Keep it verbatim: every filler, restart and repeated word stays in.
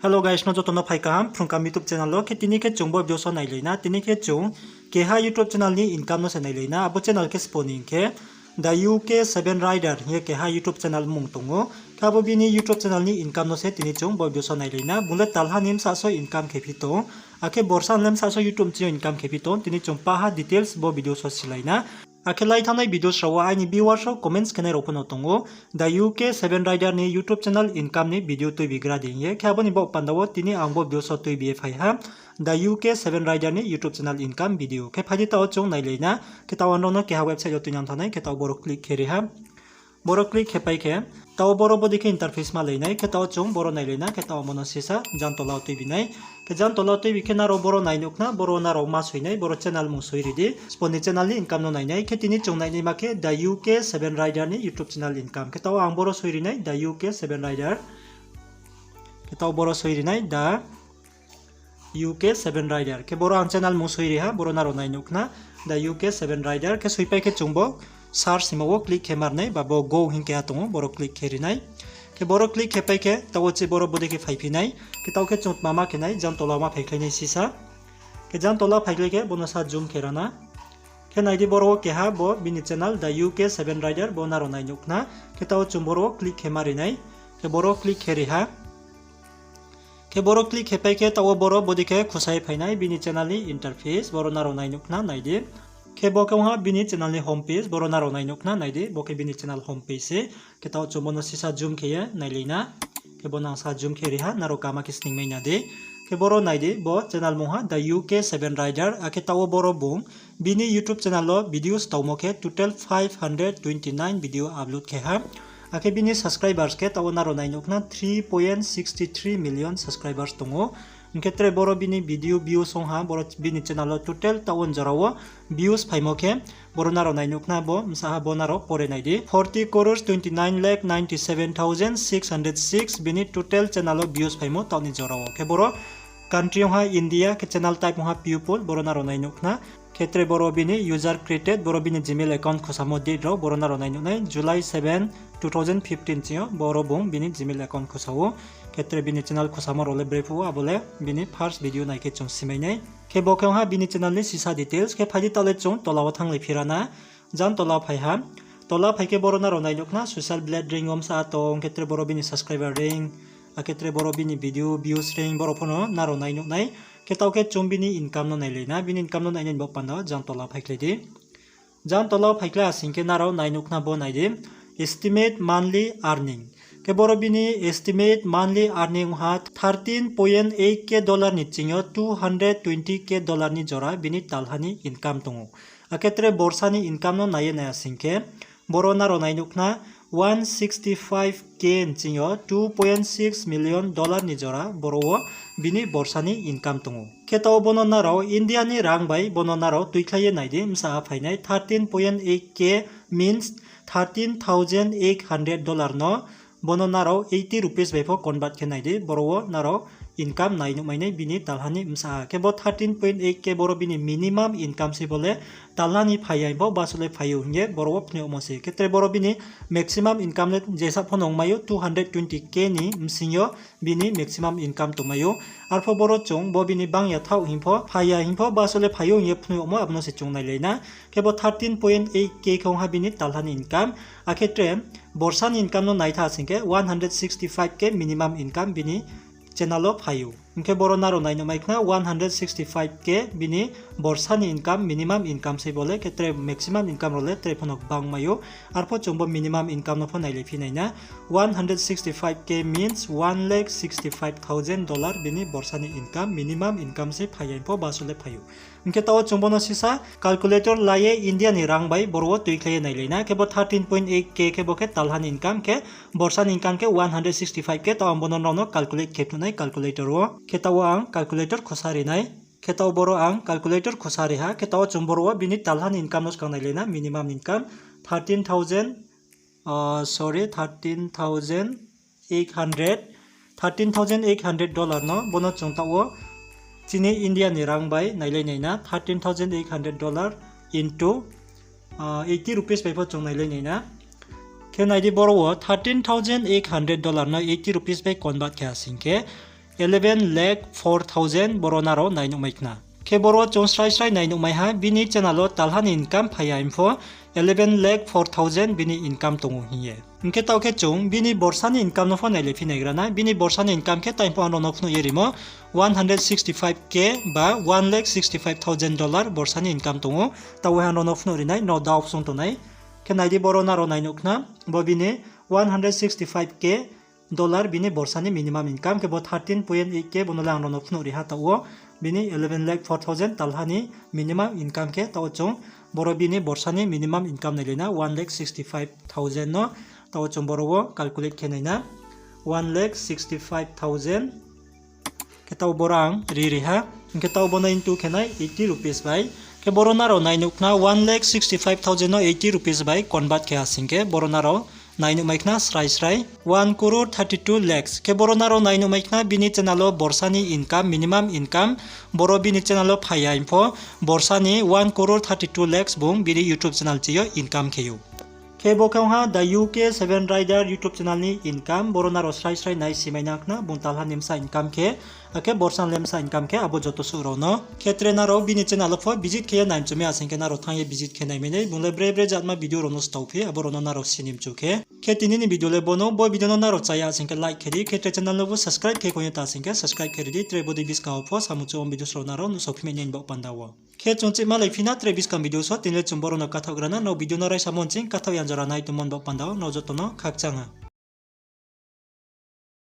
Hello guys, no joto no phai kaham Phrung Kaham YouTube channel wo. Khe tini khe chung bo video so nailai na. Tini khe chung keha YouTube channel ni income no se nailai na. Abo channel khe sbo ni hing khe The U K Seven Rider hing ye keha YouTube channel mmung tong ou. Khe abo bini YouTube channel ni income no se tini chung bo video so nailai na. Bung le talha ni bsa so income khe phi tong, akhe borsa ni le bsa so YouTube channel income khe phi tong, tini chung paha details bo video so silai na. Akhe lai thanngnai videos rao wo aini viewers rao comments khenai rao pho no tong ou, The U K Seven Rider ni YouTube channel income ni video tuibi gra di hing ye. Khe abo ni baoh panda wo tini ang bo video so tuibi ye phai ha, The U K Seven Rider ni YouTube channel income video. Khe phai di, taoh wo chung nailai na. Khe taoh ang nrao no keha website yo tuinang thanngnai, khe taoh boro click khe ri ha. Boro click khe pai khe, taoh boro bodei khe interface malai nai, khe taoh chung boro nailai na, khe taoh bo no sisa jang tola wo tuibi nai. Khe jang tola wo tuibi khe nrao boro nai nuh khna, boro nrao ma soi nai, boro channel mmung soi ri di. Sbo ni channel ni income no nai nai, khe tini chung nainaima khe The U K Seven Rider ni YouTube channel income. Khe taoh ang boro soi ri nai, The U K Seven Rider. Khe taoh boro soi ri nai, The U K Seven Rider. Khe boro ang channel mmung soi ri ha, boro nrao nai nuh khna, The U K Seven Rider. Khe soi pai khe chung bo search hingmo wo click khe mar nai, ba bo go hing keha tong ou, boro click khe ri nai. Khe boro click khe pai khe, taoh wo chi boro bodei khe phaiphi nai. Khe taoh khe chung tma ma khe nai, jang tola ma phaikhlai nai sisa. Khe jang tola phaikhlai khe, bo no sa zoom khe ra na. Khe nai di, boro wo keha bo bini channel The U K Seven Rider, bo nrao nai nuh khna. Khe taoh chung boro click khe mar ri nai. Khe boro click khe ri ha. Khe boro click khe pai khe, taoh wo boro bodei khe khusa ye phai nai bini channel ni interface, boro nrao nai nuh khna, nai di. Khe bo khe ong ha bini channel ni home page, boro nrao nai nuh khna, nai di, bo khe bini channel home page se. Khe taoh chung bo no sisa zoom khe ye nailai na. Khe bo no ang sa zoom khe ri ha, nrao kama khe sning mai na di. Khe boro nai di, bo channel mmung ha The U K Seven Rider, akhe taoh wo boro bung bini YouTube channel wo videos taomo khe total five hundred twenty nine video upload khe ha. Akhe bini subscribers khe taoh wo nrao nai nuh khna, three point six three million subscribers tong ou. Hing khe tre boro bini video views ong ha, boro bini channel wo total taoh wo jora wo views phaimo khe, boro nrao nai nuh khna, bo bsa ha, bo nrao pore nai di, forty crores twenty nine lakh ninety seven thousand six hundred six bini total channel wo views phaimo taoh ni jora wo. Khe boro country ong ha India, khe channel type ong ha pupil, boro nrao nai nuh khna. Khe tre boro bini user created, boro bini Gmail account khosamo date rao, boro nrao nai nuh nai, July seven, two thousand fifteen ching yo boro bung bini Gmail account khosa ou. Khe tre bini channel khosamo rao le brephuh wo, abo le bini first video nai khe chung simai nai. Khe bo khe ong ha bini channel ni sisa details. Khe phai di, taoh le chung tola wo thannglai phi ra na. Jang tola phai ha. Tola phai khe boro nrao nai nuh khna, social blade reing wo bsa tong, khe tre boro bini subscriber reing, akhe tre boro bini video views reing, boro pho no nrao nai nuh nai. Khe taoh khe chung bini income no nailai na, bini income no nainai ni baoh panda wo jang tola phaikhlai di. Jang tola wo phaikhlai ha sing khe nrao nai nuh khna, bo nai di, estimate monthly earning. Khe boro bini estimate monthly earning ha thirteen point eight K dollar ni ching yo two hundred twenty K dollar ni jora bini talha ni income tong ou. Akhe tre borsa ni income no nai ye nai ha sing khe, boro nrao nai nuh khna, one sixty five K ni ching yo two point six million dollar ni jora boro wo bini borsa ni income tong ou. Khe taoh bo no nrao India ni rang bai bo no nrao tuikhlai ye nai di, bsa ha phainai thirteen point eight K means thirteen thousand eight hundred dollar no, bo no nrao eighty rupees bai pho convert khe nai di, boro wo nrao income nai nuh mai nai bini talha ni bsa ha. Khe bo thirteen point eight K boro bini minimum income se, bo le talha ni phai ya hing pho basu le phai ou hing ye boro wo phnuh yagmo se. Khe tre boro bini maximum income le jesa pho no ong mai ou, two hundred twenty K ni bsing yo bini maximum income tong mai ou. Arpho boro chung bo bini bang ya thaoh hing pho, phai ya hing pho, basu le phai ou hing ye phnuh yagmo, abo no se chung nailai na. Khe bo thirteen point eight K khe ong ha bini talha ni income. Akhe tre borsa ni income no nai tha sing khe, one hundred sixty five K minimum income bini channel wo phai ou. Hing khe boro nrao nai nuh mai khna, one hundred sixty five K bini borsa ni income, minimum income se, bo le khe tre maximum income rao le tre pho no gbang mai ou. Arpho chung bo minimum income no pho nailai phi nai na. One hundred sixty five K means one lakh sixty five thousand dollar bini borsa ni income, minimum income se, phai ya hing pho basu le phai ou. Hing khe taoh wo chung bo no sisa calculator la ye India ni rang bai boro wo tuikhlai ye nailai na. Khe bo thirteen point eight K khe bo khe talha ni income, khe borsa ni income khe one hundred sixty five K, taoh ang bo no nrao no calculate khe phnuh nai calculator wo. Khe taoh wo ang calculator khosa ri nai. Khe taoh boro ang calculator khosa ri ha. Khe taoh wo chung boro wo bini talha ni income no skang nailai na, minimum income thirteen thousand, sorry, thirteen thousand eight hundred, thirteen thousand eight hundred dollar no, bo no chung taoh wo chini India ni rang bai nailai nai na, thirteen thousand eight hundred dollar into eighty rupees bai pho chung nailai nai na. Khe nai di, boro wo thirteen thousand eight hundred dollar no eighty rupees bai convert khe ha sing khe, eleven lakh four thousand boro nrao nai nuhmai khna. Khe boro chung srai srai nai nuhmai ha, bini channel wo talha ni income phai ya hing pho, eleven lakh four thousand bini income tong ou hing ye. Hing khe taoh khe chung bini borsa ni income no pho nailai phi naigra na. Bini borsa ni income khe tang pho ang nrao no phnuh ye rimo, one hundred sixty five K ba one lakh sixty five thousand dollar borsa ni income tong ou. Taoh wo ang nrao no phnuh ri nai, nrao dao song tongnai. Khe nai di, boro nrao nai nuh khna, bo bini one hundred sixty five K dollar bini borsa ni minimum income, khe bo thirteen point eight K, bo no le ang nrao no phnuh ri ha taoh wo. Bini eleven lakh four thousand talha ni minimum income khe taoh wo chung boro bini borsa ni minimum income nailai na one lakh sixty five thousand no. Taoh wo chung boro wo calculate khe nai na, one lakh sixty five thousand. Khe taoh boro ang ri ri ha. Hing khe taoh bo no into khe nai eighty rupees bai. Khe boro nrao nai nuh khna, one lakh sixty five thousand no eighty rupees bai convert khe ha sing khe boro nrao nai nuhmai khna srai srai, one crore thirty two lakhs. Khe boro nrao nai nuhmai khna, bini channel wo borsa ni income, minimum income, boro bini channel wo phai ya hing pho, borsa ni one crore thirty two lakhs bung bini YouTube channel chi yo income khe ou. Khe bo khe ong ha the U K Seven Rider YouTube channel ni income, boro nrao srai srai nai si mai nang khna, bung talha ni bsa income khe, akhe borsa ni le bsa income khe, abo joto suh rao no. Khe tre nrao bini channel wo pho visit khe ye nai mchu mi ya sing khe nrao thanng ye visit khe nai mai nai, bung le bre bre jatma video rao no stao phi, abo rao no nrao si ni mchu khe. Khe tini ni video le bo no, bo video no nrao chá ya sing khe like khe di, khe tre channel no bo subscribe khe kong ye ta sing khe subscribe khe ri di, tre bodei buskang wo pho samung chouh video rao nrao nuhsao phi mai nai ni baoh panda wo. Khe chung chih malai phi na tre buskang video so, tini le chung boro no kathaoh gra na, nrao video no raisa mo nching kathaoh ya jora nai tongmo ni baoh panda wo nrao joto no khakchang ha.